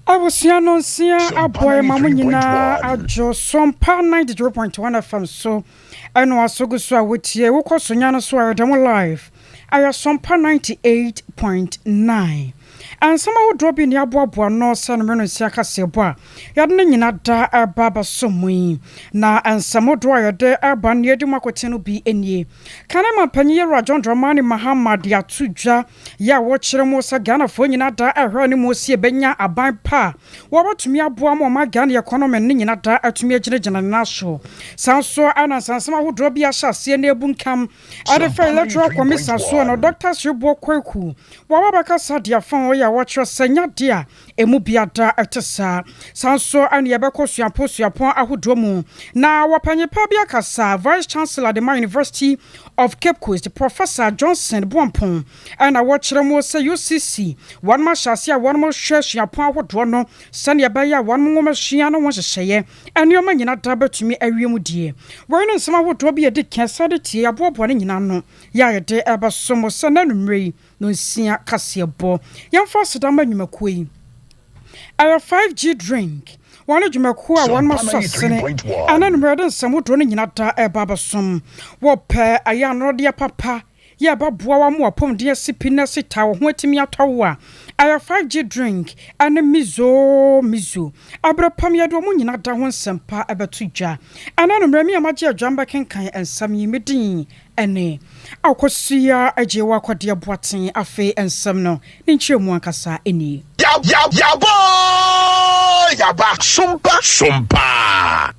Abusua no nsia aboa ma mo nyinaa adwo Sompa 93.1 FM so ɛna waso gu so a wotie wokɔ so nya no so a yɛda mo live ayɛ Sompa 98.9. Nsɛm ahodoɔ bi ne aboaboa no sɛ no mmerɛ no nsia kaseɛbɔ a yɛde no nyina da ɛba abɛso mu yi. Na nsɛm hodoɔ a yɛde ɛba no yɛdi mu akoten no bi nie. Kane Mampanyin Yɛwura John Dramani Mahama de ato dwa yɛ a wɔkyerɛ mu sɛ Ghanafoɔ nyina da ɛhwɛ ne mu si ɛbɛnya aban pa a wɔbɛtumi aboa ma ɔma Ghana economy no nyina da atumi agyinagyina ne nan so. Saa nso ɛna nsɛnsɛm ahodoɔ bi ahyɛ aseɛ na ebu nkam ɛde fa Electoral Commission soɔ no, Dr. Serebour Quaicoe wɔaba bɛkasa de afa hɔ yɛ a wɔkyerɛ sɛ nyadeɛ a emu biada ɛte saa. Saa nso ɛne yɛbɛkɔ suapɔn suapɔn ahodoɔ mu na wɔpanyipa bi akasa, Vice Chancellor de ma University of Cape Coast, Professor Johnson Boampong, ɛna wɔkyerɛ mu sɛ UCC wɔn ahyɛ ase a wɔn hwɛ suapɔn ahodoɔ no sɛnea ɛbɛyɛ a wɔn nwoma sua no ho nhyehyɛeɛ nneɛma nyinaa da bɛtumi awie mu die. Wɔn ne nsɛm ahodoɔ bi yɛde kɛse de tie aboaboa no nyinaa no yɛ a yɛde ɛbɛso mo sɛ n'anummerɛ yi no nsia kaseɛbɔ. Yɛmfa aseda ma nnwumakuo yi, ɛyɛ 5G drink wɔn dwumakuo a wɔn asɔ asene ɛna nummerɛ de nsɛm hodoɔ no nyinaa da ɛba abɛsom. Wɔpɛ ɛyɛ anɔdeɛ papa yɛ ɛbɛboa wa mo apɔmuden asi pi na si ta wo ho atumi atɔ wo a, ɛyɛ 5G drink ɛne mizo mizo aberɛ pam. Yɛde wɔn nyinaa da ho nsɛmpa ɛbɛto dwa ɛna nummerɛ mi a magye adwam bɛkenkan nsɛm yi, me din ɛne Akɔsua agye wɔ akɔdeɛ boaten. Afei nsɛm no ne nkyerɛ mu ankasa ɛnie. Yabɔ yaba Sompa Sompa.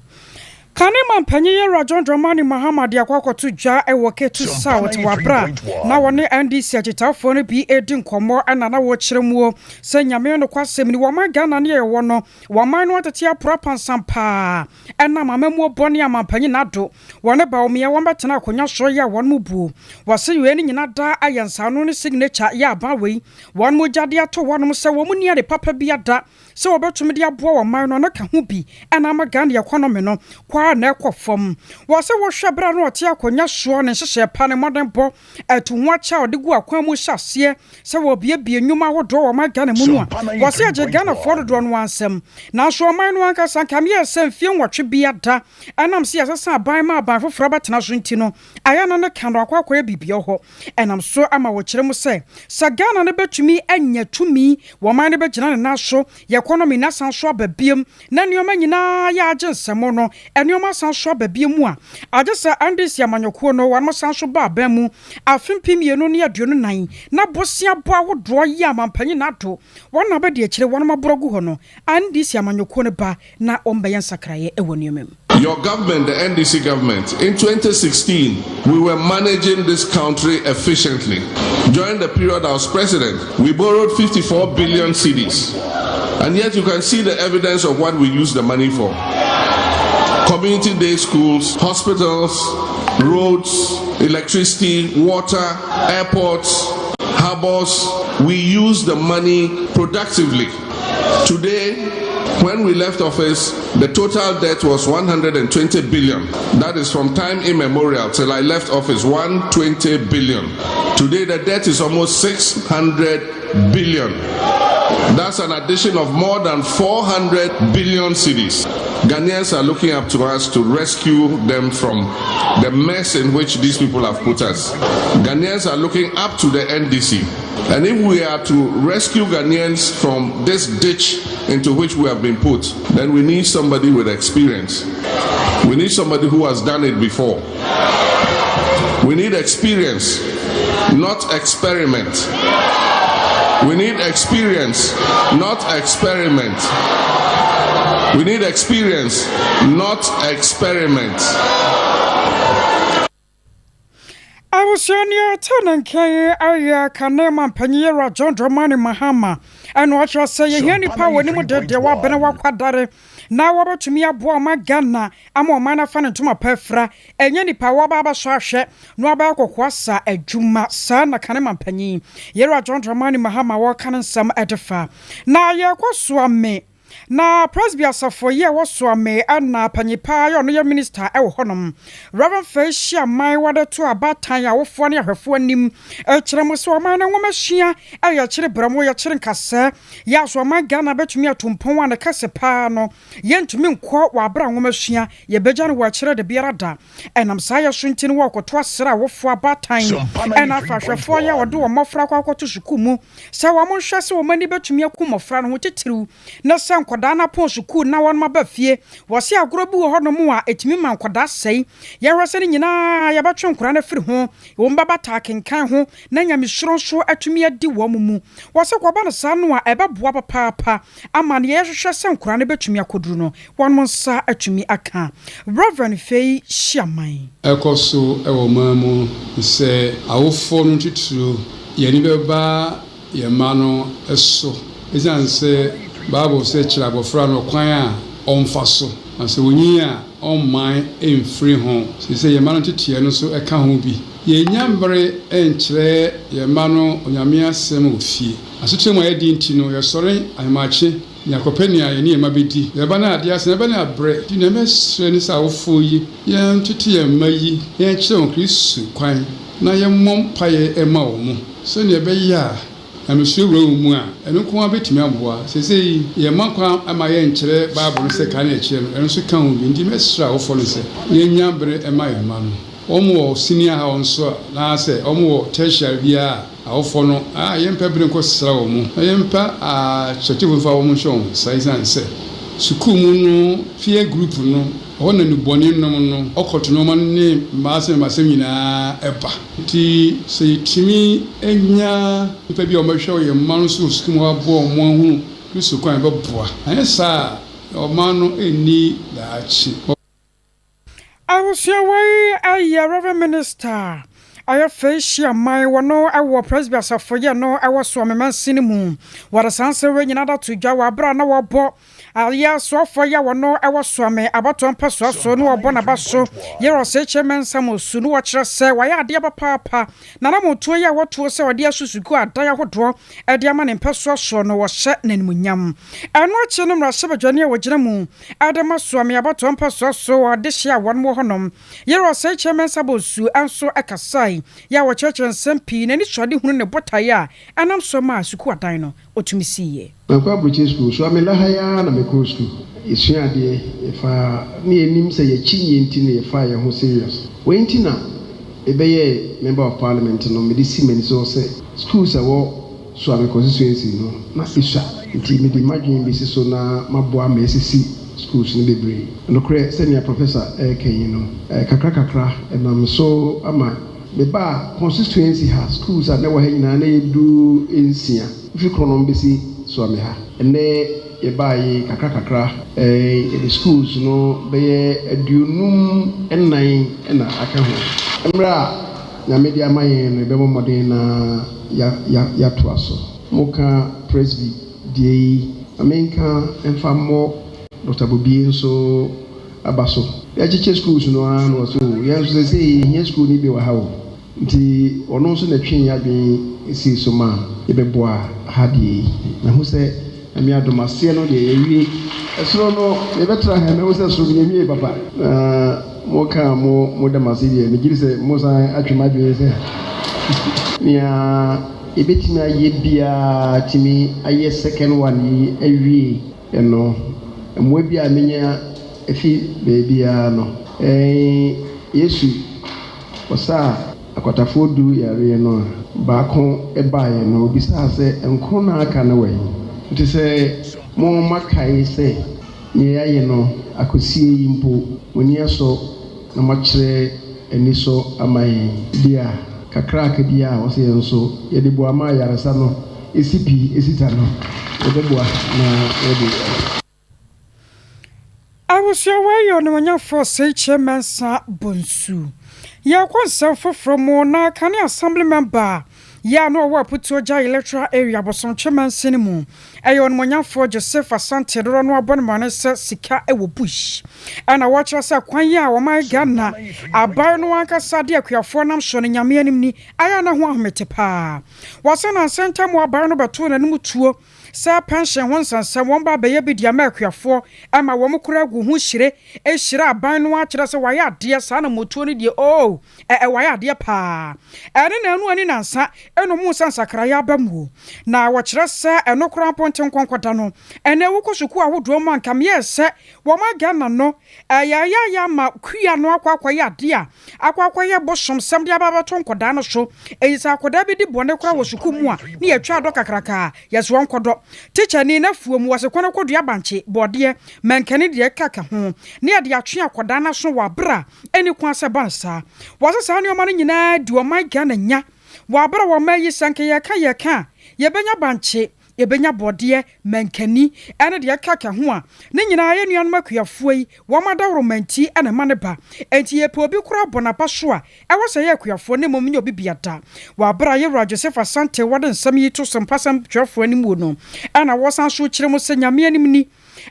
Kane ma mpanyin Yɛwura John Dramani Mahama de akɔ akɔto dwa ɛwɔ Ketu South wabra na wɔne NDC akyitaafoɔ no bi edi nkɔmmɔ, ɛna na wɔkyerɛ muo sɛ Nyame no kwasɛm ni, wɔman Ghana ne yɛwɔ no, wɔman no atete apora pansam paa ɛnam amamuo bɔne a mampanyin nado wɔne Bawumia wɔn bɛtena akonnwa so yɛ a wɔn mu buo. Wɔse wei no nyina da ayɛ nsaano ne signature yɛ aban wei wɔn mu gyade ato wɔnom sɛ wɔn mu ni ade papa bi ada sɛ wɔbɛtumi de aboa wɔn man no no ka ho bi ɛna ama Ghana economy no kwaa na ɛkɔ fam. Wɔ sɛ wɔhwɛ berɛ no ɔte akonnwa soɔ ne nhyehyɛ pa ne mmɔdenbɔ ɛto ho akyɛ a ɔde gu akwan mu hyɛ aseɛ sɛ wɔbiebie nnwuma ahodoɔ wɔ ɔman Ghana mu no a, wɔsɛ agye Ghanafoɔ dodoɔ no ansɛm, nanso ɔman no ankasa nka meyɛ sɛ mfie 8 bi ada ɛnam sɛ yɛsesa aban ma aban foforɔ bɛtena so nti no ayɛ no ne ka no akɔ akɔyɛ biribia hɔ. Ɛnam so ama wɔkyerɛ mu sɛ Ghana no bɛtumi anya tumi, wɔman no bɛgyina ne nan so, yɛ economy no asan so aba biam na nneɛma nyinaa yɛ agye nsɛm no, nneɛma asan so aba biam mu a, agye sɛ NDC amanyɔkuo no wɔn san so ba aban mu afe 2024 na bosea bɔ ahodoɔ yi a mampanyin ado wɔn na bɛde akyire wɔn aborɔ gu hɔ no, NDC amanyɔkuo no ba na wɔn bɛyɛ nsakraeɛ wɔ nneɛma mu. Your government, the NDC government, in 2016, we were managing this country efficiently. During the period I was president, we borrowed 54 billion cedis. And yet you can see the evidence of what we used the money for. Community day schools, hospitals, roads, electricity, water, airports, harbors. We used the money productively. Today, when we left office, the total debt was 120 billion. That is from time immemorial till I left office, 120 billion. Today, the debt is almost 600 billion. That's an addition of more than 400 billion cedis. Ghanaians are looking up to us to rescue them from the mess in which these people have put us. Ghanaians are looking up to the NDC. And if we are to rescue Ghanaians from this ditch into which we have been put, then we need somebody with experience. We need somebody who has done it before. We need experience, not experiment. We need experience, not experiment. We need experience, not experiment. Abusuani ate ne nkyɛn ayɛ kane ma mpanyin Yɛwura John Dramani Mahama, ɛna ɔkyerɛ sɛ yɛhia nipa wɔ anim dedeɛ wabene wakwadare na wɔbɛtumi aboa ɔma Ghana ama ɔman no afa ne ntoma pa afira, ɛnyɛ nipa a wɔaba abɛsɔ ahwɛ na wɔabɛyɛ kɔkɔɔ sa adwuma saa. Na kane ma mpanyin Yɛwura John Dramani Mahama wɔka ne nsɛm ɛde fa na yɛkɔ so ame. Na Presby asafo yi a ɛwɔ Suame na panyin paa yɛ ɔno yɛ minister wɔ hɔnom. Rev. Faye hyia man wɔde to abaatan awofoɔ ne ahwɛfoɔ anim kyerɛ mo sɛ ɔman no nwomasua yɛ kyere brɛmo yɛ kyere nkasɛɛ yɛ aso ɔman Ghana bɛtumi atu mpɔn a ne kɛse paa no yɛntumi nkɔ wɔ aberɛ a nwomasua yɛbɛgya no wɔ akyire dabiara da. Ɛnam saa yɛ so nti no wɔrekɔto asrɛ awofoɔ abaatan ɛna afa ahwɛfoɔ yɛ a wɔde wɔn mmɔfra akɔ akɔto sukuu mu sɛ wɔn nhwɛ sɛ wɔn ani bɛtumi aku mmɔfra no ho titiriw ne sɛ nkwadaa no apɔn sukuu na wɔn aba fie. Wɔse agorɔ bi wɔ hɔnom a ɛtumi ma nkwadaa sɛe. Yɛhwɛ sɛ ne nyinaa yɛbɛtwe nkwadaa no afiri ho, wɔn bɛbata akenkan ho na nyamesuro nso atumi adi wɔn mu. Wɔse kɔba no saa no a ɛbɛboa papaapa ama nea yɛhwehwɛ sɛ nkwadaa no bɛtumi akɔduru no wɔn nsa atumi aka. Rev. Fei Hyiaman. Ɛkɔ so wɔ ɔman mu sɛ awofoɔ no titiriw yɛn ani bɛba yɛn mma no so. Esiane sɛ Bible se kyerɛ abofra no ɔkwan a ɔmfa so, na sɛ onyin a ɔmman mfiri ho. Seesei yɛn mma no nteteɛ no nso ka ho bi. Yennya mmere nkyerɛ yɛn mma no Onyame asɛm wɔ fie. Asetra mu a yɛadi nti no, yɛsɔre ahemakye na yɛakɔpɛ nea yɛne yɛn mma bedi. Yɛba na ade asa, yɛba na abrɛ. Enti nea mɛsrɛ ne sɛ awofo yi, yɛntete yɛn mma yi, na yɛnkyerɛ wɔn Kristo kwan, na yɛmmɔ mpae mma wɔn, sɛnea ɛbɛyɛ a Nyamesuro wura wɔn mu a, ɛno nko ara betumi aboa. Seesei yɛmma kwan mma yɛnkyerɛ Bible no sɛ kan na yɛkyerɛ no, ɛno nso ka ho bi. Enti mɛsrɛ awofo no sɛ yennya bere mma yɛn mma no. Wɔwɔ senior high nso a, anaasɛ wɔwɔ tertiary biara a, awofo no, a yɛmpɛ bere nkɔsra wɔn, na yɛmpɛ akyerɛkyerɛfo mfa wɔn nhyɛ wɔn nsa esiane sɛ sukuu mu no peer group no, ɛhɔ na nnubɔne nom no, ɔkɔto nneɛma no ne mmaasɛm mmaasɛm nyinaa ba. Enti sɛ yɛtumi nya nnipa bi a wɔbɛhwɛ yɛn mma no so wɔ sukuu mu hɔ aboa wɔn ahunu Kristo kwan a, ɛbɛboa. Anyɛ saa a, ɔman no nni daakye. Abusua wei yɛ Rev. Minister Ayɛfei Hyiaman wɔ no wɔ Presby Asafo yɛ no wɔ Suame Mansini mu. Wɔde saa nsɛm wei nyinaa da to dwa wɔ abere a na wɔrebɔ ayɛ asoafoɔ yɛ wɔ no wɔ Suame abatoɔ mpɛsoa so na wɔrebɔ n'aba so yɛ Ɔsekyere Mensah Mosu no wɔkyerɛ sɛ wayɛ adeɛ papaapa na anamotuo yi a wɔtuo sɛ ɔde asu sukuu adan ahodoɔ de ama ne mpɛsoa soɔ no wɔhyɛ no animuonyam. Ɛno akyi no mmarahyɛbadwani a wɔgyina mu de ma Suame abatoɔ mpɛsoa so wɔ adehyeɛ a wɔnom wɔ hɔnom Yerah Osei Kyei-Mensah Bonsu nso kasae yɛ a wɔkyerɛkyerɛ nsɛm pii n'anisoadehunu ne botaeɛ a ɛnam so maa sukuu adan no ɔtumi siiɛ. Mankɔ aburokyire sukuu, so Amela ha yi ara na mekɔɔ sukuu. Yɛsuaa adeɛ, yɛfaa, na yɛnim sɛ yɛakyinnye nti na yɛfaa yɛn ho serious. Wei nti na mebɛyɛɛ Member of Parliament no, mede si m'ani so sɛ schools a ɛwɔ Suame constituency no na esua nti mede m'adwene besi so na maboa ma yɛasisi schools no bebree. Nokorɛ sɛnea Professor reka yi no, kakra kakra ɛnam so ama mebaa constituency ha, schools a na ɛwɔ ha nyinaa na ɛyɛ 16, wofi Kronom besi Suame ha. Ɛnnɛ yɛbaa yi kakra kakra yɛde schools no bɛyɛ 54 na aka ho. Mmerɛ a Nyame de ama yɛn no yɛbɛbɔ mmɔden na yɛatoa so. Moka Presby deɛ yi ma menka mfa mmɔ Doctor Bobie nso aba so. Yɛkyekyɛ schools no ara na ɔse oh yɛn nso seesei yɛhia school no bi wɔ ha o. Nti ɔno nso na ɛtwee yɛn adwene sii so ma yɛbɛboaa ha deɛ yi. Mahu sɛ Nyame adom aseɛ no deɛ yɛawie. Ɛsoro no yɛbɛtra he mɛhu sɛ soro no yɛnwiee papa. Na moka a mo moda mo ase deɛ megye di sɛ mosan atwe m'adwene sɛ nea yɛbɛtumi ayɛ biara tumi ayɛ second one yi awie no mmoa bi a menya afi baabiara no ɛn Yesu ɔsaa Akwatafoɔ du yareɛ no a, baako baeɛ no, ɔbisaa sɛ, Nkron a aka no wɔ he? Nti sɛ mo moakae sɛ deɛ yɛayɛ no akosie yi mpo, mo ani asɔ na moakyerɛ anisɔ ama yɛn deɛ a, kakraka biara a ɔsɛ yɛn nso yɛde boa ma ayaresa no si pi si ta no, yɛbɛboa na yɛde ayɛ. Abusua wei yɛ onimuonyamfoɔ Seikyɛ Mensah Bonsu. Yɛrekɔ nsɛm foforɔ mu na kane Assembly Member yɛ a na ɔwɔ Aputuo Gya Electoral Area Bosomtwe Mansini mu ɛyɛ onimuonyamfoɔ Joseph Asante dodoɔ no abɔ no mmane sɛ sika wɔ bush ɛna wɔkyerɛ sɛ kwan yi a ɔman Ghana aban no ankasa de akuafoɔ nam soɔ no Nyame anim ni ayɛ na ho ahomete paa. Wɔsɛ nansa ntam aban no bɛtoo n'anim tuo. sɛ pɛnhyen ho nsɛnsɛm wɔn ba abɛyɛ bi de ama akuafoɔ ma wɔn koraa agu ho hyire hyira aban no ara kyerɛ sɛ wayɛ adeɛ saa na motuo no deɛ oo ɛ ɛ wayɛ adeɛ paa ɛne na ɛno ani nansa ɛna ɔmu sɛ nsakraeɛ aba mu na wɔkyerɛ sɛ ɛno koraa mpo nte nkɔnkɔda no ɛnɛ wokɔ sukuu ahodoɔ mu a nka meyɛɛ sɛ wɔma Ghana no ɛyɛayɛayɛ ama kua no akɔ akɔyɛ adeɛ a akɔ akɔyɛ bosomsɛm de aba abɛto nkɔdaa no so. Enti sɛ akɔdaa bi di bɔne koraa wɔ sukuu mu a, ne yɛtwa adɔ kakraka a, yɛse ɔnkɔdɔ. Tikyani no afuo mu, wɔse kɔ na kɔdua bankye, bɔɔdeɛ, mankani deɛ ɛkeka ho, na yɛde atwe akɔdaa no aso wɔ aberɛ a ɛnni kwan sɛ ɛba no saa. Wɔse saa nnoɔma no nyinaa di ɔman Ghana nya wɔ aberɛ a wɔma yi, sɛ anka yɛka yɛka a, yɛbɛnya bankye, yɛbɛnya bɔɔdeɛ, mankani, ɛne deɛ ɛkeka ho a, ne nyinaa yɛn nuanom akuafoɔ yi, wɔn adaworoma nti na ɛma no ba. Enti yɛpɛ obi koraa bɔ n'aba so a, ɛwɔ sɛ ɛyɛ akuafoɔ na mmom nyɛ obi bia da. Wɔ aberɛ a Yɛwura Joseph Asante wɔde nsɛm yi to so mpasɛm twerɛfoɔ anim wɔ no, ɛna wɔsan nso rekyerɛ mu sɛ Nyame anim ni,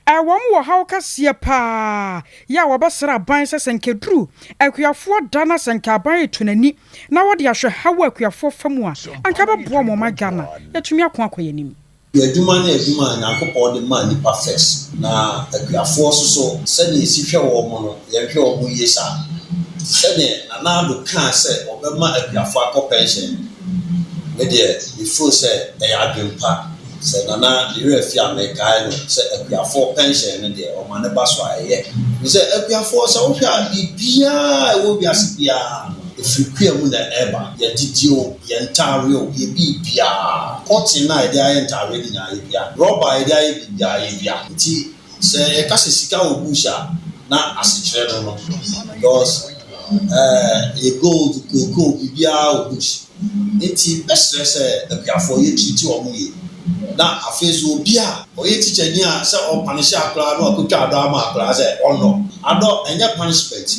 wɔn wɔ haw kɛseɛ paa yɛ a wɔbɛsrɛ aban sɛ sɛ nka ɛduru akuafoɔ da na sɛ nka aban reto n'ani na wɔde ahwɛ haw a akuafoɔ fa mu a, anka ɛbɛboa wɔn ma Ghana yɛatumi ako akɔ yɛn anim. Kuadwuma ne adwuma a Nyankopɔn de maa nnipa first, na akuafoɔ nso so sɛdeɛ yɛsi hwɛ wɔn no yɛnhwɛ wɔn yie saa. Sɛdeɛ Nana Addo kaa sɛ ɔbɛma akuafoɔ akɔ pension no, me deɛ me feel sɛ ɛyɛ adwene pa. Sɛ Nana ne werɛ afi a mekae no sɛ akuafoɔ pension no deɛ ɔma no ba so a ɛyɛ. Ɛfiri sɛ akuafoɔ sɛ wohwɛ a biribiara a ɛwɔ wiase biara no ɛfiri kua mu na ɛba. Yɛdidi o, yɛn ntaare o, yɛ biribiara. Cotton a yɛde ayɛ ntaare no nyinaa yɛdua. Rɔba a yɛde ayɛ biribiara yɛdua. Nti Sɛ yɛka sɛ sika wɔ bush a na asekyerɛ no no because eh, yɛ gold, cocoa, biribiara wɔ bush. Nti mɛsrɛ sɛ akuafoɔ yɛ treat wɔn yie. Na afei nso obi a ɔyɛ tikyani a sɛ ɔpanishe akwadaa na wakɔtwa adɔ ama akwadaa sɛ ɔnnɔ adɔ ɛnyɛ punishment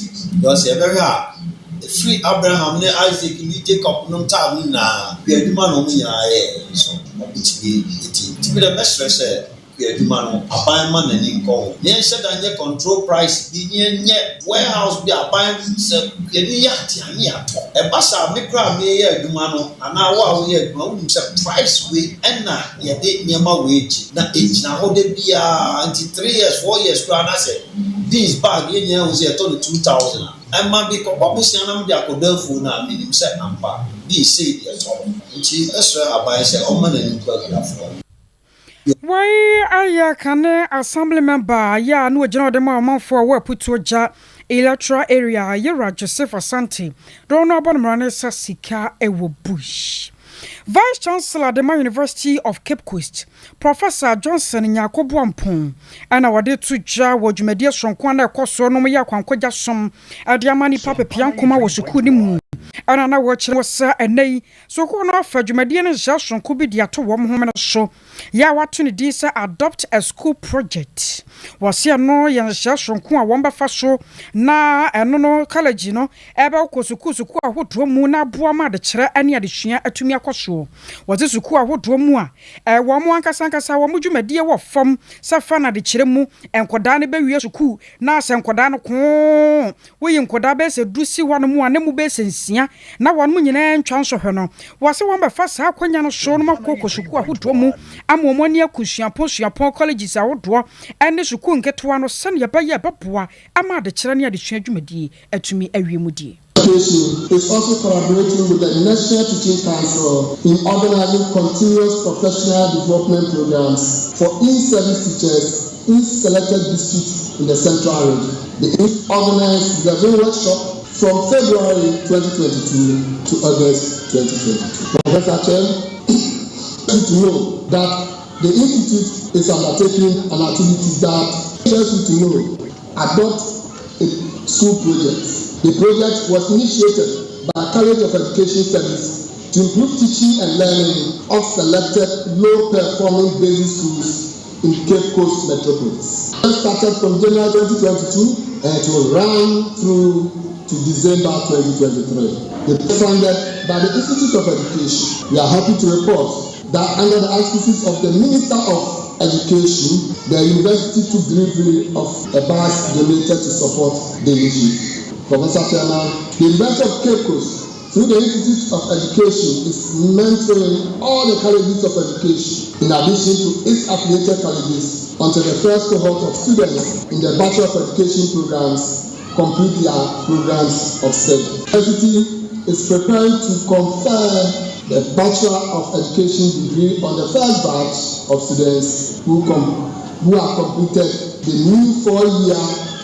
because yɛbɛhwɛ a ɛfiri Abraham ne Isaac ne Jacob nom time no nyinaa kuadwuma na wɔn nyinaa yɛɛ nso wɔtumi di. Nti me deɛ mɛsrɛ sɛ Kuadwuma no, aban mma n'ani nkɔ ho. Na yɛnhyɛ da nyɛ control price bi, na yɛnyɛ warehouse bi a aban sɛ kuani yɛ ade a ne yɛatɔ. Ɛba saa a, me koraa a mereyɛ adwuma no anaa wo a woyɛ adwuma, wonim sɛ price wei na yɛde nneɛma wei gye, na ɛgyina hɔ da biara. Nti 3 years, 4 years koraa na sɛ beans bag yɛn nyinaa hu sɛ yɛtɔ no 2,000 a, ɛma bi kɔbɔ bosea na mede akɔdɔ afuo no a, menim sɛ ampa beans sei na yɛtɔ no. Nti mɛsrɛ aban sɛ ɔmma n'ani nkɔ akuafoɔ ho. Wei ayɛ kane Assembly Member yɛ a na ɔgyina hɔ de ma ɔmanfoɔ a ɛwɔ Aputuo Gya Electoral Area, Yewura Joseph Asante, dɔn no abɔ no mmara ne sɛ sika wɔ bush. Vice Chancellor de ma University of Cape Coast, Professor Johnson Nyarko Boampong na wɔde to dwa wɔ dwumadie soronko a na ɛkɔ soɔ nom yɛ akwankɔgya som de ama nnipa pepeankoma wɔ sukuu no mu na na wɔkyerɛ sɛ ɛnnɛ yi Sukuu no afa dwumadie no nhyehyɛɛ sononko bi de ato wɔn homene so, yɛ a wɔato ne din sɛ Adopt a School Project. Wɔse ɛno yɛ nhyehyɛɛ sononko a wɔbɛfa so na ɛno no kɔlɛgye no bɛkɔ sukuu sukuu ahodoɔ mu na aboa ma adekyerɛ ne adesua atumi akɔ soɔ. Wɔse sukuu ahodoɔ mu a wɔn ankasa ankasa wɔn dwumadie wɔ fam sɛ fa no adekyerɛ mu, nkwadaa no bɛwie sukuu na sɛ nkwadaa no koo Woyi nkɔdaa bɛyɛ sɛ du si hɔnom a na mu bɛyɛ sɛ nsia na wɔnom nyinaa ntwa nsɔhwɛ no. Wɔse wɔbɛfa saa akwanya no so na wɔakɔ kɔ sukuu ahodoɔ mu ama wɔn ani aku suapɔn suapɔn, colleges, ahodoɔ ne sukuu nketewa no sɛdeɛ ɛbɛyɛ a ɛbɛboa ama adekyerɛ ne adesua dwumadie atumi awie mu die. Education is also collaborating with the National Teaching Council in organizing continuous professional development programs for in-service teachers in selected districts in the Central Region. The organized 11 workshop from February 2022 to August 2022. Professor Chen, you to know that the institute is undertaking an activity that tells you to know adopt a school project. The project was initiated by College of Education Service to improve teaching and learning of selected low-performing basic schools in Cape Coast Metropolis. It started from January 2022 and it will run through to December 2023. It is funded by the Institute of Education. We are happy to report that under the auspices of the Minister of Education, the university took delivery of a bus donated to support the initiative. Professor Chairman, the University of Cape Coast through the Institute of Education, is mentoring all the colleges of education, in addition to its affiliated colleges, until the first cohort of students in the Bachelor of Education programs complete their programs of study. The university is preparing to confer the Bachelor of Education degree on the first batch of students who, com- who have completed the new four-year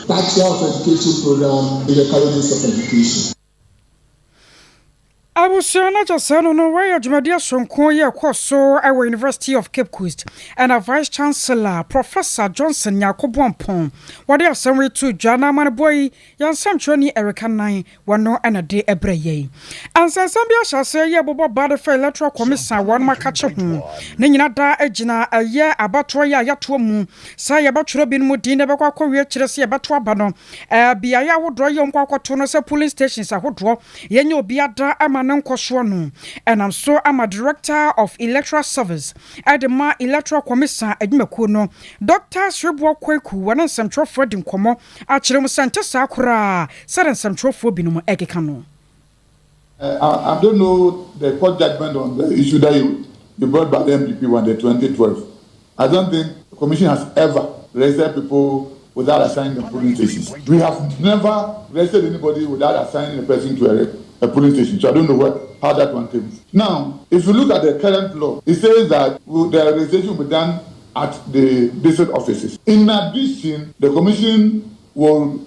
Bachelor of Education program in the Colleges of Education. Abusua no agya saa no no wɔyɛ dwumadie sononko yi ɛkɔ so wɔ University of Cape Coast ɛna Vice Chancellor Professor Johnson Nyarko Boampong wɔde asɛm yi to dwa na amanebɔ yi yɛn nsɛmtwerɛni Erica Nan wɔno ɛna de ɛbrɛ yɛn. Ansɛnsɛm bi ahyɛ aseɛ yɛ bobɔ ba de fa Electoral Commission a wɔnom akakye ho ne nyina daa gyina ɛyɛ abatoɔ yi a yɛatoɔ mu sɛ yɛbɛtwerɛ binom din na ɛbɛkɔ akɔwie kyerɛ sɛ yɛbɛto aba no beaeɛ ahodoɔ yɛ nkɔ akɔto no sɛ polling stations ahodoɔ yɛnyɛ obi ada ama ne nkɔsoɔ no ɛnam so ama Director of Electoral Service ɛde ma Electoral Commission adwumakuo no Dr. Serebour Quaicoe wɔne nsɛmtwerɛfoɔ di nkɔmmɔ akyerɛ mu sɛ nte saa koraa sɛde nsɛmtwerɛfoɔ binom ɛkeka no. I don't know the court judgment on the issue that you brought by the NPP one, the 2012. I don't think the commission has ever registered people without assigning them polling stations. We have never registered anybody without assigning a person to a polling station. So I don't know how that one came. Now, if you look at the current law, it says that the registration will be done at the district offices. In addition, the commission will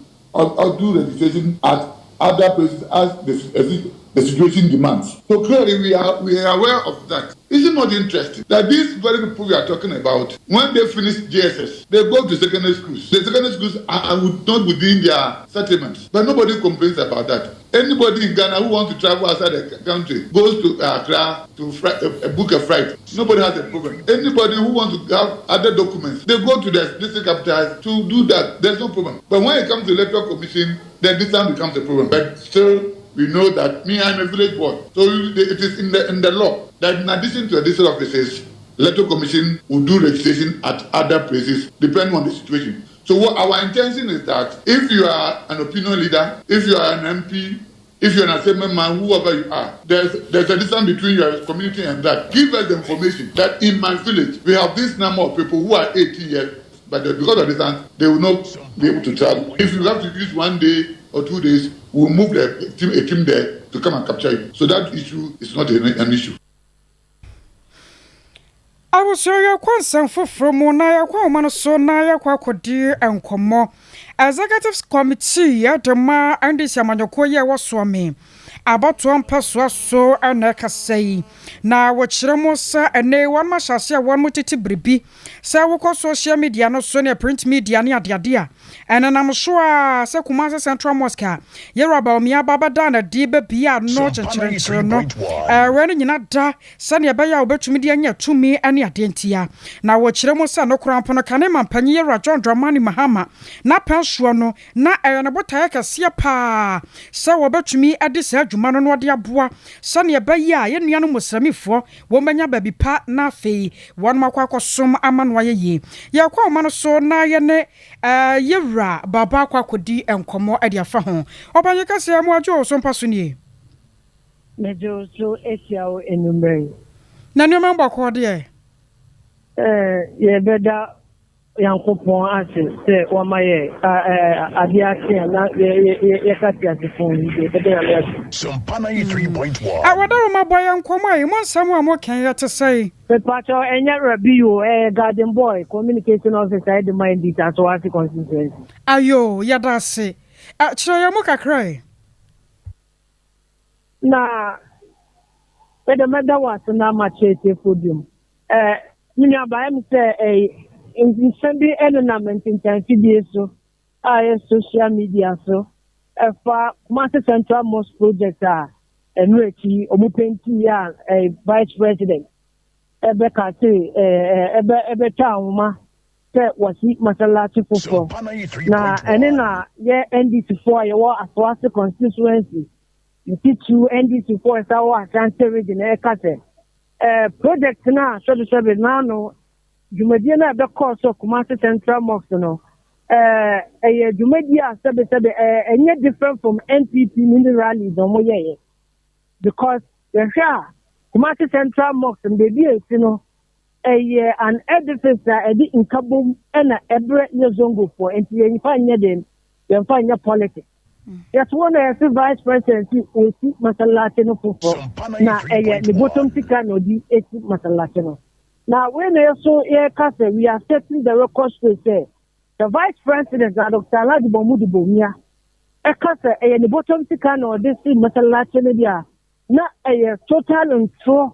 do registration at other places as the situation demands. So clearly we are aware of that. Is it not interesting that these very people we are talking about, when they finish JSS, they go to secondary schools. The secondary schools are not within their settlements, but nobody complains about that. Anybody in Ghana who wants to travel outside the country goes to Accra to book a flight. Nobody has a problem. Anybody who wants to have other documents, they go to the district capital to do that. There's no problem. But when it comes to electoral commission, then this time becomes a problem. But still, we know that me, I'm a village boy. So it is in the law that in addition to the district offices, electoral commission will do registration at other places depending on the situation. So what our intention is that if you are an opinion leader, if you are an MP, if you're an assemblyman, whoever you are, there's a distance between your community and that. Give us the information that in my village we have this number of people who are 18 years, but because of distance, they will not be able to travel. If you have to use one day or 2 days, we'll move a team there to come and capture you. So that issue is not an issue. Abusua, yɛkɔ nsɛm foforɔ mu na yɛkɔ ahoma no so na yɛkɔ akɔdi nkɔmmɔ. Executive committee yɛde ma NDC amanyɔkuo yi a ɛwɔ Suame abatoɔ mpɛsoa so ɛna ɛkasa yi na wɔkyerɛ mu sɛ ɛnɛ wɔn ahyɛ ase a wɔn tete biribi sɛ wokɔ social media no so ne print media ne adeade a ɛnenam so a sɛ Kumase Central Mosque a yɛwura Bawumia aba bɛda na de bɛbia ano kyenkyerenkyere no ɛwɛ no nyina da sɛnea ɛbɛyɛ a wobɛtumi de anya tumi ne adeɛ ntia. Na wɔkyerɛ mu sɛ no koraa mpo no kane ma mpanyin yɛwura John Dramani Mahama n'apɛn soɔ no na ɛyɛ ne botaeɛ kɛseɛ paa sɛ wɔbɛtumi de saa adwuma no na wɔde aboa sɛnea ɛbɛyɛ a yɛn nuanom muslimifoɔ wɔn baabi pa na afei wɔn akɔ akɔsom ama no ayɛ yie. Yɛkɔ ɔma no so na yɛne yɛwura Baba akɔ akɔdi nkɔmmɔ de afa ho. Ɔbanyi kɛseɛ mu adwo so mpa so nie. Megye wo so ahyia wo anwummerɛ yi. Na nneɛma mbɔkɔɔ deɛ? Yɛbɛda Nyankopɔn ase sɛ wama yɛ adeɛ ase a na yɛka te ase fo yi, yɛbɛda Nyame ase. Sompa 93.1. Wɔdaroma bɔ yɛ nkɔmmɔ a mu nsɛm a moka yɛte sɛe. Mepakyɛw, ɛnyɛ Rabi o, ɛyɛ Garden Boy, communication officer ɛde ma NDC Asawase constituency. Ayo, yɛda ase. Kyerɛ yɛn mu kakra ɛ. Na mɛdɛ mɛda wɔ ase na ama kyerɛ tiefo biom. Me nuabaa, ɛm sɛ ɛyɛ nsɛm bi ɛnenam ntentanfidie so a ɛyɛ social media so ɛfa Kumasi Central Mosque project a ɛno akyi ɔmo paint a ɛyɛ vice president ɛbɛka se ɛɛ ɛbɛ ɛbɛtwa ahoma sɛ wɔsi masalakyi foforɔ. Na ɛne na yɛ NDC foɔ a yɛwɔ Asawase constituency, ntitiriw NDC foɔ ɛsa wɔ Ashanti Region, ɛka sɛ project na sɛbisɛbi n'ano dwumadie no a ɛbɛkɔɔ so Kumasi Central Mosque no ɛyɛ dwumadie a sɛbisɛbi ɛnyɛ different from NPP mini rally na wɔn yɛyɛ. Because yɛhwɛ a, Kumasi Central Mosque no baabi a ɛsi no, ɛyɛ an edifice a ɛde nkabom na ɛbrɛ yɛ Zongofoɔ, nti yɛmfa nyɛ den, yɛmfa nyɛ politics. Yɛte hɔ na yɛse Vice President si ɔresi masallaci no foforɔ, na ɛyɛ ne bɔtɔm sika na ɔde esi masallaci no. Na wei na yɛso yɛka sɛ we are setting the record straight sɛ the Vice President na Dr. Alhaji Mahmoud Bawumia ɛka sɛ ɛyɛ ne bɔtɔm sika na ɔde si masallaci no deɛ a, na ɛyɛ total ntorɔ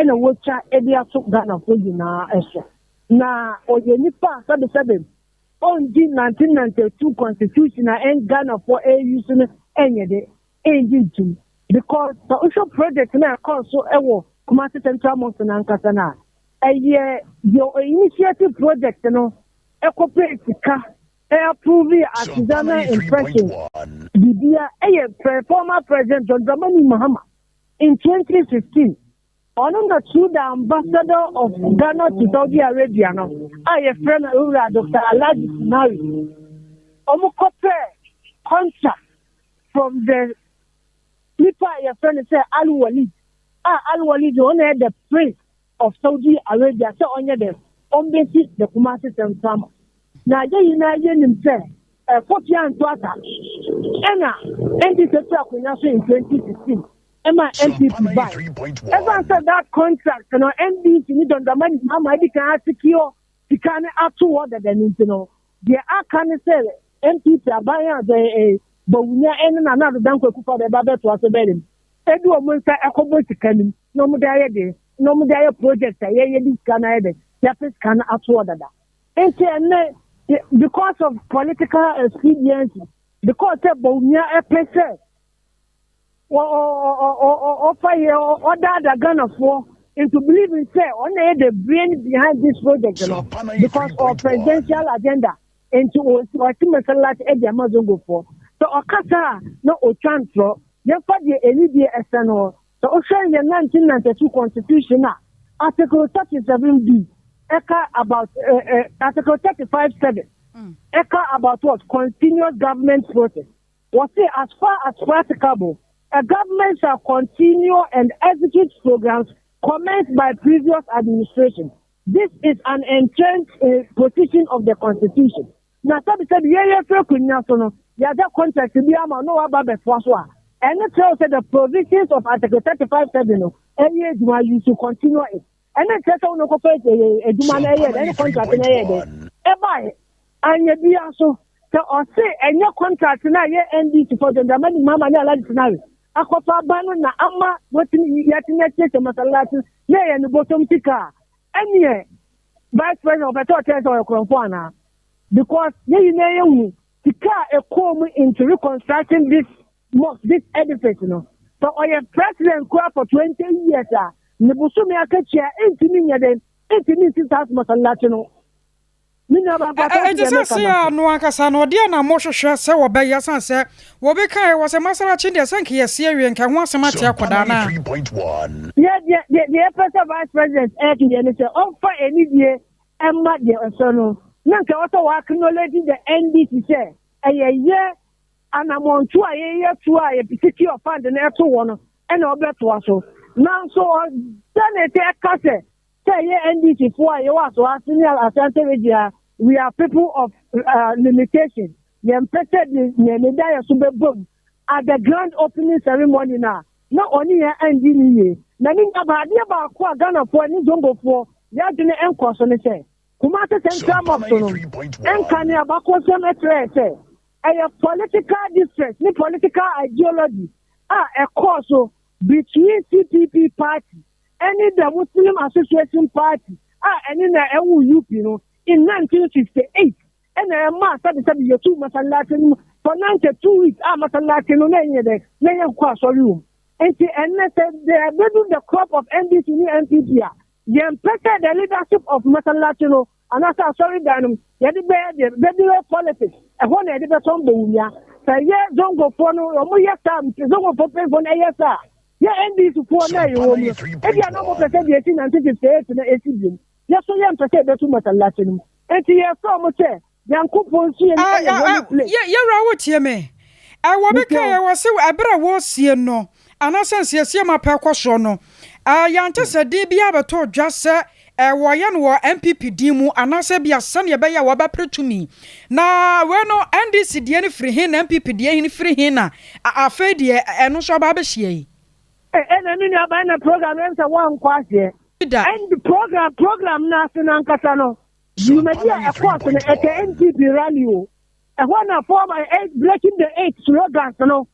na wɔatwa de ato Ghanafoɔ nyinaa so. Na ɔyɛ nipa a sɛbesɛbe ɔngye 1992 constitution a ɛn Ghanafoɔ ɛreuse no ɛnyɛ de ɛngye ntum because sɛ wohwɛ project no a ɛkɔɔ so ɛwɔ Kumasi Central Mosque no ankasa no a, ɛyɛ deɛ initiative project no ɛkɔpɛɛ sika ɛ-approve artisanal impression biribia ɛyɛ former President John Dramani Mahama in 2015. Ɔno na through the ambassador of Ghana to Saudi Arabia no a yɛfrɛ no Owura Dr. Alhaji Sinari, ɔmo kɔpɛɛ contract from the nipa a yɛfrɛ no sɛ Al Walid, a Al Walid ɔno yɛ the prince of Saudi Arabia, sɛ ɔnyɛ dɛ ɔmbɛsi the Kumasi Central Mosque. Na yɛn nyinaa yɛnim sɛ ɛfɔtua nto ata ɛna NDC fi akonnwa so in 2016 ɛma NPP bae. Ɛsan sɛ that contract no NDC ne John Dramani Mahama adi kan asecure sika no ato hɔ dada no nti no, deɛ aka ne sɛ NPP aban a sɛ Bawumia ɛne Nana Addo Dankwa Akufo-Addo ɛba bɛtoa so bɛyɛ dem edu wɔn nsa ɛkɔbɔ sika no mu na wɔn de ayɛ de na wɔn de ayɛ project a yɛyɛ de sika no ayɛ de yɛapɛ sika no ato hɔ dada. Nti ɛnɛ because of political expediency, because sɛ Bawumia ɛpɛ sɛ ɔfa yɛ ɔdaada Ghanafoɔ into believing sɛ ɔna yɛ the brain behind this project no because of presidential agenda, nti ɔsi masallaci ɛde ama Zongofoɔ. Sɛ ɔkasa a na otwa ntorɔ, yɛmfa deɛ anidie ɛsɛ no. Sɛ wohwɛ yɛ 1992 constitution a, Article 37B ɛka about Article 35(7) ɛka about what? Continuous government process. Wɔse as far as practicable, a government shall continue and execute programs commenced by previous administration. This is an entrenched position of the constitution. Na sɛbisɛbi yɛyɛ fɛ akonnwa so no, yɛagya contract bi ama na waba abɛtoa so a, ɛno kyerɛ sɛ the provisions of Article 35(7) no ɛyɛ adwuma. You should continue it. Ɛno kyerɛ sɛ wɔn kɔfɛ adwuma no ɛyɛ dɛ ɛne contract no ɛyɛ dɛ ɛbaeɛ anya bia so sɛ ɔse ɛnyɛ contract no a yɛ NDC for John Dramani Mahama ne Alhaji Sinare akɔfa aba no na ama wɔtumi yɛtumi asiesie masallaci na ɛyɛ ne bɔtɔm sika a, ɛneɛ Vice President ɔpɛ sɛ ɔkyerɛ sɛ ɔyɛ korɔmfo anaa? Because yɛn nyinaa yɛhu sika a ɛkɔɔ mu into reconstructing this mosque, this edifice no. Sɛ ɔyɛ president kura for 20 years a, ne bosome akatua ntumi nyɛ dɛ ntumi nsi saa masallaci no. Me nua ba mpata ɛnti sɛ se a no ankasa no ɔdeɛ na mohwehwɛ sɛ wɔbɛyɛ san sɛ wɔbi kae wɔ sɛ masalakyi deɛ sɛ nka yɛsi awie nka ho asɛm ate akɔdaa no a. Yɛ deɛ deɛ deɛ yɛpɛ sɛ Vice President ɛyɛ deɛ ne sɛ ɔmfa anidie ɛma deɛ ɛsɛ no, na nka ɛwɔ sɛ wɔ acknowledge the NDC sɛ ɛyɛ yɛ anammɔnto a yɛyɛ to a yɛ secure fund no ɛto wɔ no ɛna ɔbɛtoa so. Nanso ɔda ne sɛ ɛka sɛ sɛ ɛyɛ NDC foɔ a yɛwɔ Asoase ne Asante Region a, we are people of limitation, yɛmpɛ sɛ de nea ne da yɛ so bɛbom at the grand opening ceremony na na ɔne yɛn andi ne yie. Na ne nyaba adeɛ baako a Ghanafoɔ ne Zongofoɔ yɛadwene nkɔ so ne sɛ Kumasi Central Mosque no nka ne abakɔsɛm kyerɛ sɛ ɛyɛ political difference ne political ideology a ɛkɔɔ so between CPP party ɛne the Muslim Association Party a ɛne na ɛwɔ UP no in 1968 ɛna ɛma sɛbisɛbi yɛtu masallaci no for 92 weeks a masallaci no na ɛnyɛ dɛ na ɛyɛ nkɔ asɔre wɔ mu. Nti ɛnɛ sɛ de ɛbɛdu the crop of NDC ne NPP a, yɛmpɛ sɛ the leadership of masallaci no anaasɛ asɔredan no yɛde bɛyɛ deɛ bɛbi yɛ politics, ɛhɔ na yɛde bɛtɔn Bawumia. Sɛ yɛ Zongofoɔ no wɔn yɛ saa, Zongofoɔ mpanyinfoɔ no ɛyɛ saa, yɛ NDC foɔ na ɛyɛ wɔ mu no, ebi a na wɔn pɛ sɛ deɛ esi 1958 na esi biom, yɛ so yɛ mpɛ sɛ ɛbɛtu masallaci no mu. Nti yɛ fɛ wɔn sɛ Nyankopɔn nso yɛ ɛyɛ holy place. Yɛwura, wo tie me, ɛwɔ bi ka yɛ wɔ se ɛberɛ a wɔresie no. anaasɛ nsiesie ma pɛ kɔ soɔ no, yɛante sɛ din biara bɛtɔɔ dwa sɛ wɔyɛ no wɔ NPP din mu anaasɛ ebia sɛdeɛ ɛbɛyɛ a wɔbɛpere tumi. Na wei no NDC deɛ no firi he na NPP deɛ he firi he na afei deɛ ɛno nso aba abɛhyia yi? Ɛna me nua ba ɛna program no ɛm sɛ woankɔ aseɛ. Da. And program program no ase no ankasa no dwumadi a ɛkɔɔ so no ɛkɛ NPP rally o. Ɛhɔ na former breaking the eight slogans no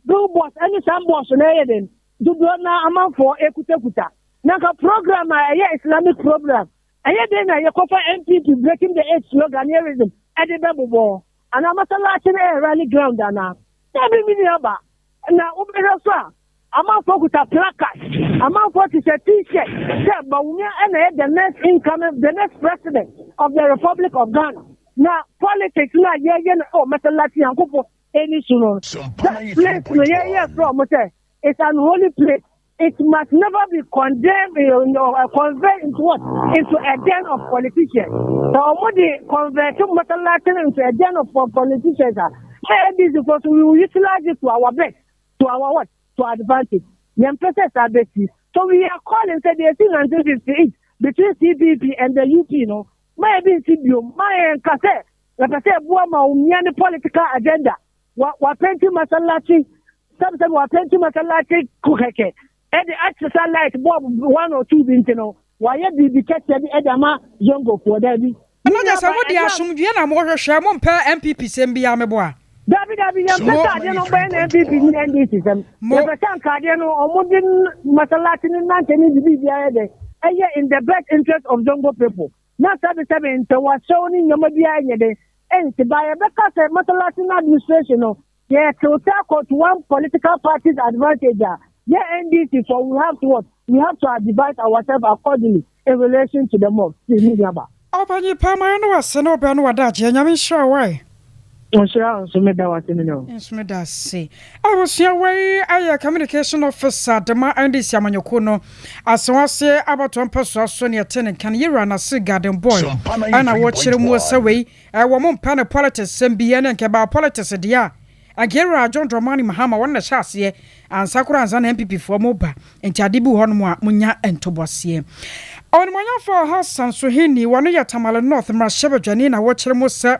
billboards ɛne signboards no ɛyɛ den dodoɔ na amanfoɔ ekutakuta. Na nka program a ɛyɛ Islamic program ɛyɛ den na yɛkɔfa NPP breaking the eight sloganeerism ɛde bɛbobɔ anaa masalachi no ɛyɛ rally ground anaa. Dabi me nua ba na wobɛhwɛ so a amanfoɔ kuta placard amanfoɔ hyehyɛ t-shirt sɛ Bawumia ɛna ɛyɛ the next incoming the next president of the Republic of Ghana. Na politics na yɛyɛ no ɛwɔ masalachi Nyankopɔn ani so no that place no yɛyɛ frɛ ɔmo sɛ it's an holy place. It must never be condemned or convert into what? Into a den of politicians. So ɔmo de convert masalachi into a den of politicians a NDC for so we will utilize it to our best, to our what? To advantage. Yɛn pɛ sɛ saa bɛsi. So we are calling sɛ deɛ esi 1958 between CPP and the UP no ma yɛ bi nsi biom ma yɛ nka sɛ yɛpɛ sɛ ɛboa ma omia ne political agenda wa wapɛnti masalachi sɛbisɛbi wapɛnti masalachi ko kɛkɛ ɛde akyesa light bulb one or two bi nti no wayɛ biribi kɛseɛ bi ɛde ama zongofoɔ daabi. Ɛno gye sɛ mode asomdwie na mohwehwɛ mompɛ NPP sɛm biara meboa. Dabi dabi yɛmpɛ sɛ adeɛ no bɛyɛ na NPP ne NDC sɛm. Yɛpɛ sɛ anka adeɛ no ɔmo de masalachi ne nante ne bibi biara de ɛyɛ in the best interest of Zongo people. Na sɛbi sɛbi ntɛwahyɛw ne nneɛma biara nyɛ de ɛnti ba yɛbɛka sɛ masalachi no administration no yɛ tilt akɔ to one political party's advantage a yɛ NDC for we have to what? We have to advise ourselves accordingly in relation to the mosque. Ɔpanyin pa ma no wase ne wobɛ no wada agyeɛ Nyame nhyira wo ae. Nhyira wo nso meda wase me ne wo. Nso meda ase. Abusua wei ayɛ communication officer de ma NDC amanyɔkuo no Asewase abatoɔ mpɛsoa so ne ɛte ne nka no Yɛwura Nasir Garden Boy ɛna wɔkyerɛ mu sɛ wei ɛwɔ mo mpɛ ne politics sɛm bi ɛne nkɛbaa politics deɛ a anka Yɛwura John Dramani Mahama wɔn na hyɛ aseɛ ansa koraa ansa na NPP foɔ mo ba nti ade bi wɔ hɔnom a monya ntoboaseɛ. Ɔnimonyamfoɔ Hassan Suhini wɔno yɛ Tamale North mmarahyɛbadwani na wɔkyerɛ mu sɛ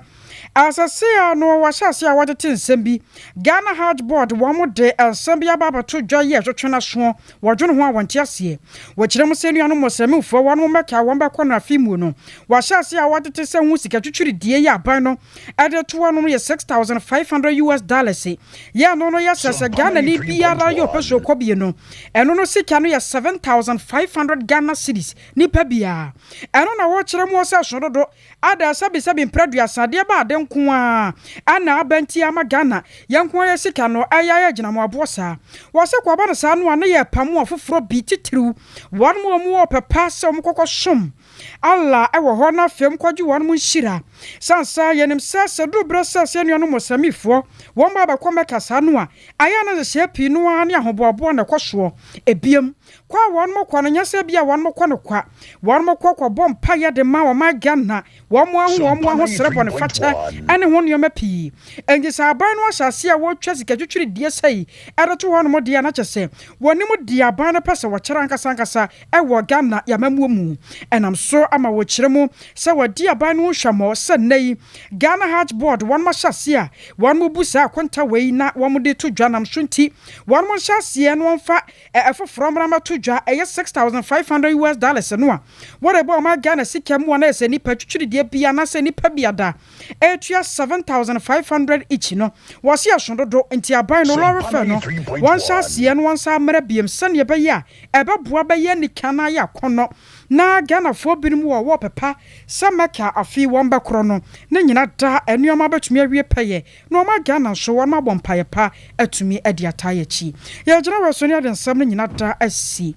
asase a no wɔahyɛ ase a wɔtete nsɛm bi Ghana Hajj Board wɔn de nsɛm bi aba abɛto dwa yi a ɛtwetwe n'asoɔ wɔdwene ho a wɔnte aseɛ. Wɔkyerɛ mu sɛ nuanom mɔsɛmfoɔ wɔn mmɛka wɔn bɛkɔ no afe mu no wɔahyɛ ase a wɔtete sɛ ho sika twitwiridie yi aban no ɛde to hɔ no yɛ 6,500 US dollars yɛ no no yɛ sɛ sɛ Ghana ni biara yɛ ɔpɛ so kɔ bie no ɛno no sika no yɛ 7,500 Ghana cedis nipa biara. Ɛno na wɔkyerɛ mu sɛ so dodo ada sɛbisɛbi mprɛduasa adeɛ ba ade nko a ana aba nti ama Ghana yɛn nko ayɛ sika no ɛyɛ ayɛ gyinamoaboɔ saa. Wɔsɛ kɔba no saa no a ne yɛ pam a foforɔ bi titiriw wɔn mu a wɔn wɔ pɛpa sɛ wɔn kɔkɔ som Allah ɛwɔ hɔ na afei kɔgye wɔn mu nhyira sansa yɛnim sɛ sɛ duru berɛ sɛ sɛ nuanom mɔsɛmifoɔ wɔn ba bɛkɔ Mɛka saa no a ayɛ na hyehyɛ pii no ara ne ahoboaboa na ɛkɔ soɔ. Ebiem kɔ a wɔn mo kɔ no nyɛ sɛ bi a wɔn mo kɔ no kwa wɔn mo kɔ kɔbɔ mpaeɛ de ma wɔn Ghana wɔn mo aho wɔn mo aho srɛ bɔ ne fakyɛ ɛne ho nneɛma pii. Nti sɛ aban no ahyɛ ase a wɔretwa sika twitwiri die sɛyi ɛde to hɔ nom deɛ na kyɛ sɛ wɔnim deɛ aban no pɛ sɛ wɔkyerɛ ankasa ankasa ɛwɔ Ghana yamamuo mu. Ɛnam so ama wɔkyerɛ mu sɛ wɔdi aban no ho hwɛmmɔ sɛ nnɛ yi Ghana Hajj Board wɔn mo ahyɛ ase a wɔn mo bu saa akonta wei na wɔn de to dwa nam so nti wɔn mo nhyɛ aseɛ no wɔmfa ɛfoforɔ mmra mmɛto dwa ɛyɛ 6,500 US dollars no a wɔde bɔ ɔma Ghana sika mu a na ɛsɛ nipa twitwirideɛ bi anaasɛ nipa bi ada ɛtua 7,500 each no wɔsi ɛso dodo nti aban no lorry fare no wɔn hyɛ aseɛ no wɔn nsa mmerɛ biem sɛnea ɛbɛyɛ a ɛbɛboa bɛyɛ nika na ayɛ akɔnɔ na Ghanafoɔ binom wɔ wɔ pɛpa sɛ Mɛka afei wɔn bɛkorɔ no ne nyina da nneɛma bɛtumi awie pɛyɛ na ɔma Ghana nso wɔn abɔ mpaeɛ pa atumi de ataa yɛ akyi. Yɛgyina wɔ so ne ade nsɛm no nyina da asi.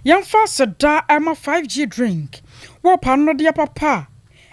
Yɛmfa seda ɛma 5G drink wɔ pa no deɛ papa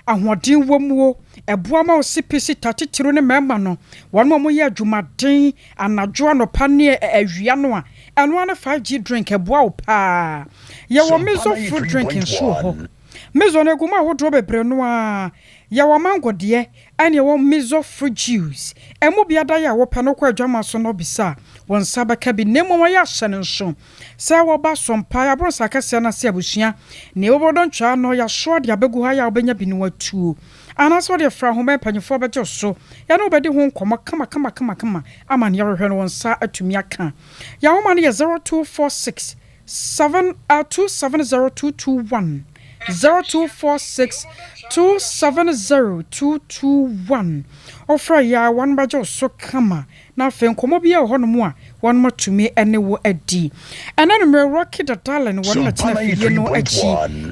a ahoɔden wɔ muo ɛboa ma wo sipisi ta titiri ne mmarima no wɔn a wɔyɛ adwumaden anadwo anɔpa ne awia no a ɛno ara ne 5G drink ɛboa wo paa. Yɛwɔ miso fruit drink nso wɔ hɔ. Miso no egu mu ahodoɔ bebree no a. Yɛwɔ mango deɛ ɛne ɛwɔ miso fruit juice. Ɛmu bi ada yɛ a wopɛ no kɔ adwama so na wobisa a, wo nsa bɛka bi. Na mmom ɛyɛ ahyɛ no nso sɛ wɔba Sompae aborosa akɛseɛ no ase abusua nea ɛwɔ Bɔdɔntwaa no yɛasoa de abɛgu ha yɛ a wobɛnya bi na watuo. Anaasɛ wode fra ahoma mpanyimfoɔ bɛgye wo so yɛne wo bɛdi ho nkɔmmɔ kama kama kama kama ama nea worehwɛ no wo nsa atumi aka. Yɛn ahoma no yɛ 0246 7 270221, 0246 270221. Wofrɛ yɛ a wɔn bɛgye wo so kama na afei nkɔmmɔ bi wɔ hɔnom a wɔn atumi ne wo adi. Ɛnɛ no mmerɛ Rocky the Darling wɔn na tena fidie no akyi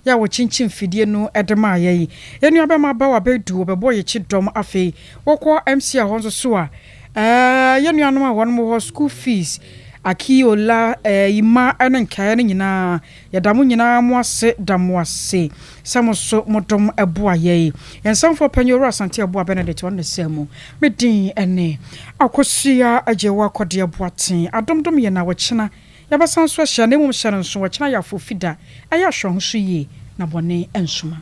yɛ a wɔkyinkyin fidie no de maa yɛ yi. Yɛn nua bɛma ba wabɛdu wɔbɛbɔ yɛkyi dɔm. Afei wɔkɔ MC a hɔ nso so a yɛn nuanom a wɔn wɔ hɔ school fees akiola ima ne nkaeɛ no nyinaa, yɛda mo nyinaa mo ase, da mo ase sɛ mo so mo dɔm ɛboa yɛn. Yɛn nsɛmfoɔ panyin Owura Asante Aboa Benedict ɔno ne sɛ mu. Me din ɛne Akosua Agye wɔ Akɔdeɛ Boaten. Adomdom yɛ na wɔkyena yɛbɛsan so ahyia, na mmom hyɛ no nso wɔkyena yɛ afo fida. Ɛyɛ ahwɛ ho so yie na bɔne nsoma.